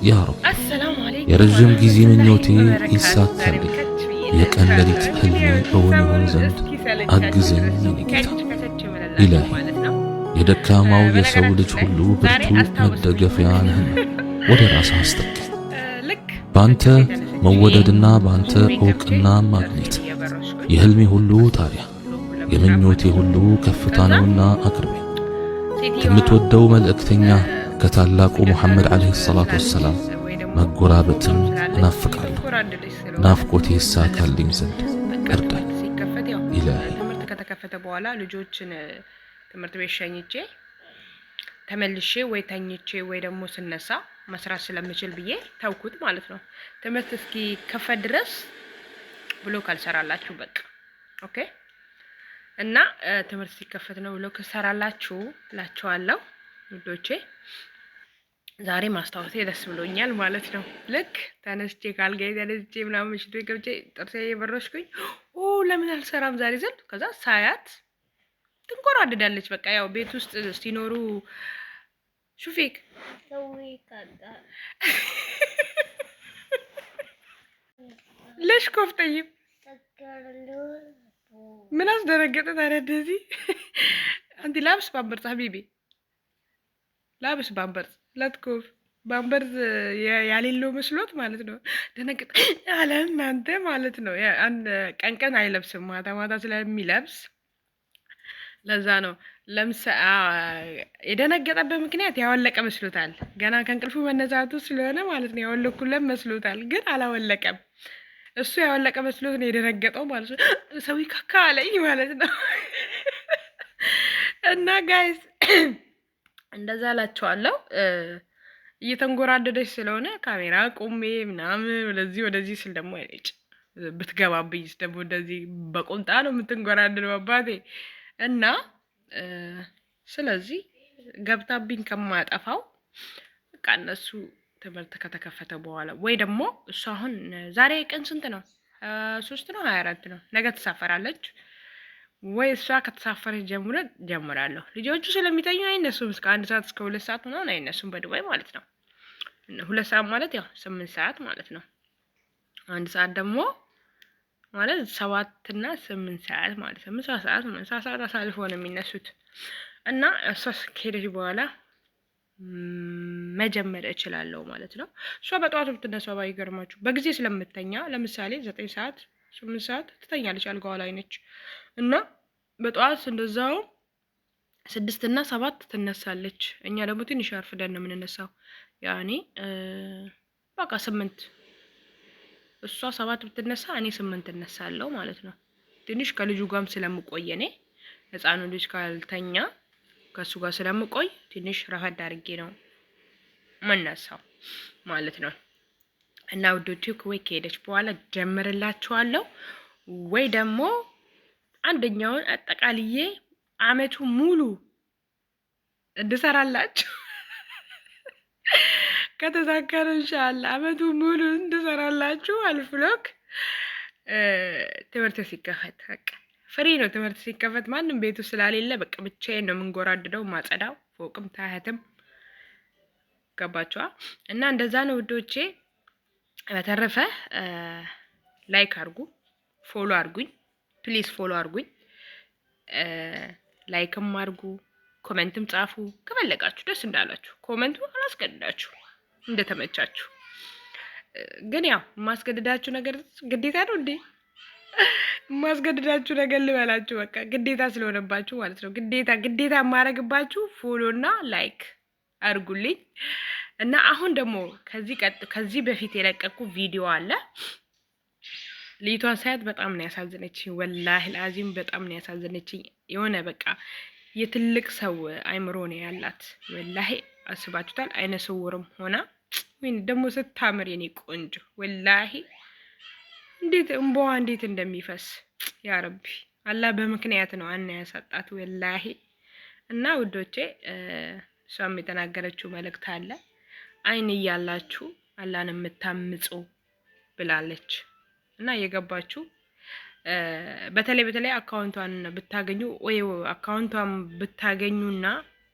ያ ረብ፣ السلام عليكم የረዥም ጊዜ ورحمة الله ምኞቴ وبركاته። ዛሬም ይሳካልኝ፣ ከች ብዬ የቀን ሌሊት እላችኋለሁ። ህልሜ እንግዲህ እውን ይሆን ሰሞኑን ዘንድ እስኪ ሰለቻችሁ አግዘኝ ድረስ የኔ ጌታ። ከች ከቸች እምልላችሁ ኢላሂ፣ ማለት ነው። የደካማው የሰው ልጅ በነገራችን ላይ ሁሉ ዛሬ ብርቱ አስታወስኩኝ። መደገፊያ ነህና ወደ ራስህ አስጠጋኝ። ልክ በአንተ ከእንቅልፌ ተነስቼ መወደድና በአንተ ሽንት ቤት ገብቼ ዕውቅና ማግኘት ጥርሴን እየበረሽኩኝ የህልሜ ሁሉ ጣሪያ vlog ለመስራት የምኞቴ ማለት ነው። ሁሉ ከፍታ ከዛ ነውና አቅርበኝ። ሴትዮዋ ከምትወደው መልእክተኛ ከታላቁ ሙሐመድ ዓለይሂ ሰላቱ ስላለች ወሰላም ወይ ደግሞ መጎራበትን ጾም ስላለች እናፍቃለሁ። እየተንጎራደደች ስለሆነ ናፍቆቴ ይሳካልኝ ዘንድ በቃ እርዳኝ ትምህርት ሲከፈት ያው ኢላሂ። ትምህርት ከተከፈተ በኋላ ልጆችን ትምህርት ቤት ሸኝቼ ተመልሼ ወይ ተኝቼ ወይ ደግሞ ስነሳ መስራት ስለምችል ብዬ ተውኩት ማለት ነው። ትምህርት እስኪከፈት ድረስ vlog አልሰራላችሁ በቃ okay። እና ትምህርት ሲከፈት ነው vlog እሰራላችሁ እላችኋለሁ ውዶቼ። ዛሬ ማስታወሴ ደስ ብሎኛል ማለት ነው። ልክ ተነስቼ ካልጋዬ ተነስቼ ምናምን ሽንት ቤት ገብቼ ጥርሴ የበረሽኩኝ ኦ ለምን አልሰራም ዛሬ ስል ከዛ ሳያት ትንቆራድዳለች። በቃ ያው ቤት ውስጥ ሲኖሩ شو فيك سوي كذا. ليش كوف طيب سكر له. ምን አስደነገጠ ታዲያ እንደዚህ? انت لابس بامبرز حبيبي، لابس بامبرز لا تكوف ባምበርዝ ያሌለው መስሎት ማለት ነው። ደነገጠ አለ እናንተ ማለት ነው። ቀን ቀን አይለብስም፣ ማታ ማታ ስለሚለብስ ለዛ ነው። ለምሳ የደነገጠበት ምክንያት ያወለቀ መስሎታል። ገና ከእንቅልፉ መነሳቱ ስለሆነ ማለት ነው። ያወለኩለት መስሎታል፣ ግን አላወለቀም። እሱ ያወለቀ መስሎት ነው የደነገጠው ማለት ነው። ሰው ካካ አለኝ ማለት ነው። እና guys እንደዛ እላቸዋለሁ። እየተንጎራደደች ስለሆነ ካሜራ ቁሜ ምናምን ወደዚህ ወደዚህ ስል ደግሞ አይጭ ብትገባብኝስ ደግሞ እንደዚህ በቁምጣ ነው የምትንጎራደደው አባቴ። እና ስለዚህ ገብታብኝ ከማጠፋው በቃ እነሱ ትምህርት ከተከፈተ በኋላ ወይ ደግሞ እሱ አሁን ዛሬ ቀን ስንት ነው? 3 ነው፣ 24 ነው። ነገ ትሳፈራለች ወይ እሷ ከተሳፈረች ጀምሮ ጀምራለሁ። ልጆቹ ስለሚተኙ አይነሱም። እስከ 1 ሰዓት እስከ 2 ሰዓት ምናምን አይነሱም በዱባይ ማለት ነው። 2 ሰዓት ማለት ያው 8 ሰዓት ማለት ነው። 1 ሰዓት ደግሞ ማለት 7 እና 8 ሰዓት ማለት ነው። ምሳ ሰዓት ምሳ ሰዓት አሳልፎ ነው የሚነሱት። እና እሷ ከሄደች በኋላ መጀመር እችላለሁ ማለት ነው። እሷ በጠዋቱ ብትነሳው ባይገርማችሁ በጊዜ ስለምተኛ ለምሳሌ 9 ሰዓት 8 ሰዓት ትተኛለች፣ አልጋዋ ላይ ነች። እና በጠዋት እንደዛው 6 እና 7 ትነሳለች። እኛ ደግሞ ትንሽ አርፍደን ነው የምንነሳው። ያኔ በቃ 8 እሷ 7 ብትነሳ እኔ 8 እነሳለሁ ማለት ነው። ትንሽ ከልጁ ጋርም ስለምቆይ እኔ ህፃኑ ልጅ ካልተኛ ከሱ ጋር ስለምቆይ ትንሽ ረፈድ አድርጌ ነው የምነሳው ማለት ነው። እና ውዶቼ ወይ ከሄደች በኋላ ጀምርላችኋለሁ ወይ ደግሞ አንደኛውን አጠቃልዬ አመቱ ሙሉ እንድሰራላችሁ ከተሳካነ ኢንሻአላህ አመቱ ሙሉ እንድሰራላችሁ አልፍ vlog ትምህርት ሲከፈት በቃ free ነው። ትምህርት ሲከፈት ማንም ቤቱ ስላሌለ በቃ ብቻዬን ነው የምንጎራድደው ማጸዳው ፎቅም ታህትም ገባችኋ? እና እንደዛ ነው ውዶቼ። በተረፈ like አድርጉ፣ follow አድርጉኝ፣ please follow አድርጉኝ፣ like ም አድርጉ፣ comment ም ጻፉ ከፈለጋችሁ ደስ እንዳላችሁ። comment ኡ አላስገድዳችሁ እንደተመቻችሁ። ግን ያው የማስገድዳችሁ ነገር ግዴታ ነው እንዴ? የማስገድዳችሁ ነገር ልበላችሁ፣ በቃ ግዴታ ስለሆነባችሁ ማለት ነው። ግዴታ ግዴታ የማደርግባችሁ follow እና like አድርጉልኝ። እና አሁን ደግሞ ከዚህ በፊት የለቀኩ ቪዲዮ አለ። ልጅቷን ሳያት በጣም ነው ያሳዘነችኝ። ወላሂ አልዓዚም በጣም ነው ያሳዘነችኝ። የሆነ በቃ የትልቅ ሰው አይምሮ ነው ያላት። ወላሂ አስባችሁታል? አይነ ስውርም ሆና ወይኔ ደግሞ ስታምር የኔ ቆንጆ ወላሂ እንዴት እንባዋ እንዴት እንደሚፈስ ያ ረቢ አላህ በምክንያት ነው አና ያሳጣት ወላሂ። እና ውዶቼ እሷም የተናገረችው መልእክት አለ። አይን እያላችሁ አላህን የምታምጹ ብላለች። እና እየገባችሁ በተለይ በተለይ account ቷን ብታገኙ ወይ account ቷን ብታገኙና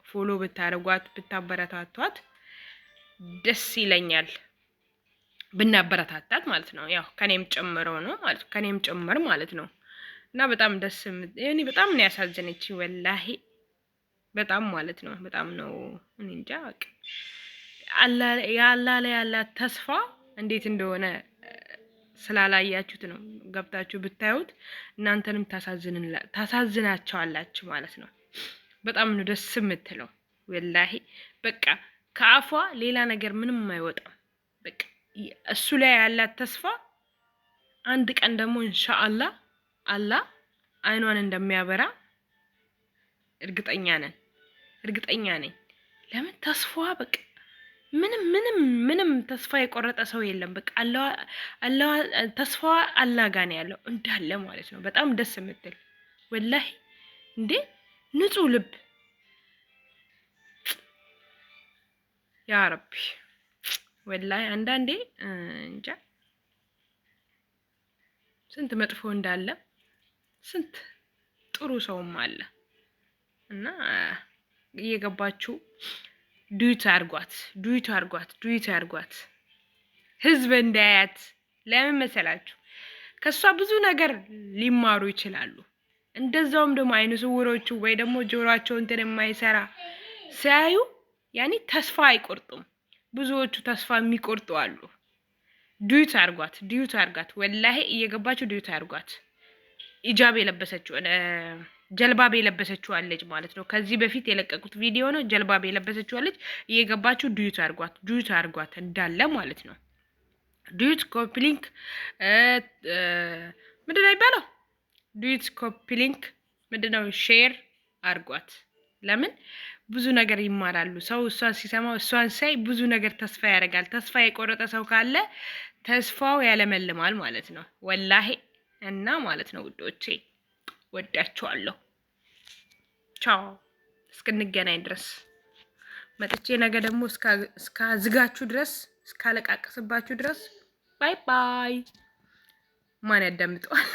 follow ብታደርጓት ብታበረታቷት ደስ ይለኛል ብናበረታታት ማለት ነው። ያው ከኔም ጨምረው ነው ማለት ከኔም ጭምር ማለት ነው። እና በጣም ደስ እኔ በጣም ነው ያሳዘነች ወላሂ በጣም ማለት ነው። በጣም ነው እኔ እንጃ በቃ የአላህ ላይ ያላት ተስፋ እንዴት እንደሆነ ስላላያችሁት ነው። ገብታችሁ ብታዩት እናንተንም ታሳዝናቸዋላችሁ ማለት ነው። በጣም ነው ደስ የምትለው ወላሂ። በቃ ከአፏ ሌላ ነገር ምንም አይወጣም። በቃ እሱ ላይ ያላት ተስፋ አንድ ቀን ደግሞ ኢንሻአላህ አላህ አይኗን እንደሚያበራ እርግጠኛ ነን፣ እርግጠኛ ነኝ። ለምን ተስፋዋ በቃ ምንም ምንም ምንም ተስፋ የቆረጠ ሰው የለም። በቃ አላህ ተስፋዋ አላህ ጋር ነው ያለው እንዳለ ማለት ነው። በጣም ደስ የምትል ወላሂ እንዴ ንጹህ ልብ ያ ረቢ ወላሂ አንዳንዴ እንጃ ስንት መጥፎ እንዳለ ስንት ጥሩ ሰውም አለ እና እየገባችሁ duet አርጓት፣ duet አርጓት፣ duet አርጓት ህዝብ እንዳያት። ለምን መሰላችሁ? ከእሷ ብዙ ነገር ሊማሩ ይችላሉ። እንደዛውም ደግሞ አይነ ስውሮቹ ወይ ደግሞ ጆሮአቸው እንትን የማይሰራ ሲያዩ ያኔ ተስፋ አይቆርጡም። ብዙዎቹ ተስፋ የሚቆርጡ አሉ። duet አርጓት፣ duet አርጓት፣ ወላሂ እየገባችሁ duet አርጓት። ኢጃብ የለበሰችው ጀልባብ የለበሰችው አለች ማለት ነው። ከዚህ በፊት የለቀቁት ቪዲዮ ነው። ጀልባብ የለበሰችው አለች። እየገባችሁ duet አርጓት፣ duet አርጓት እንዳለ ማለት ነው። Duet copy link ምንድን ነው የሚባለው? Duet copy link ምንድን ነው? Share አርጓት። ለምን ብዙ ነገር ይማራሉ። ሰው እሷን ሲሰማ እሷን ሳይ ብዙ ነገር ተስፋ ያደርጋል። ተስፋ የቆረጠ ሰው ካለ ተስፋው ያለመልማል ማለት ነው። ወላሂ እና ማለት ነው ውዶቼ ወዳችኋለሁ። ቻው እስክንገናኝ ድረስ መጥቼ ነገ ደግሞ እስካዝጋችሁ ድረስ እስካለቃቅስባችሁ ድረስ bye bye። ማን ያዳምጠዋል?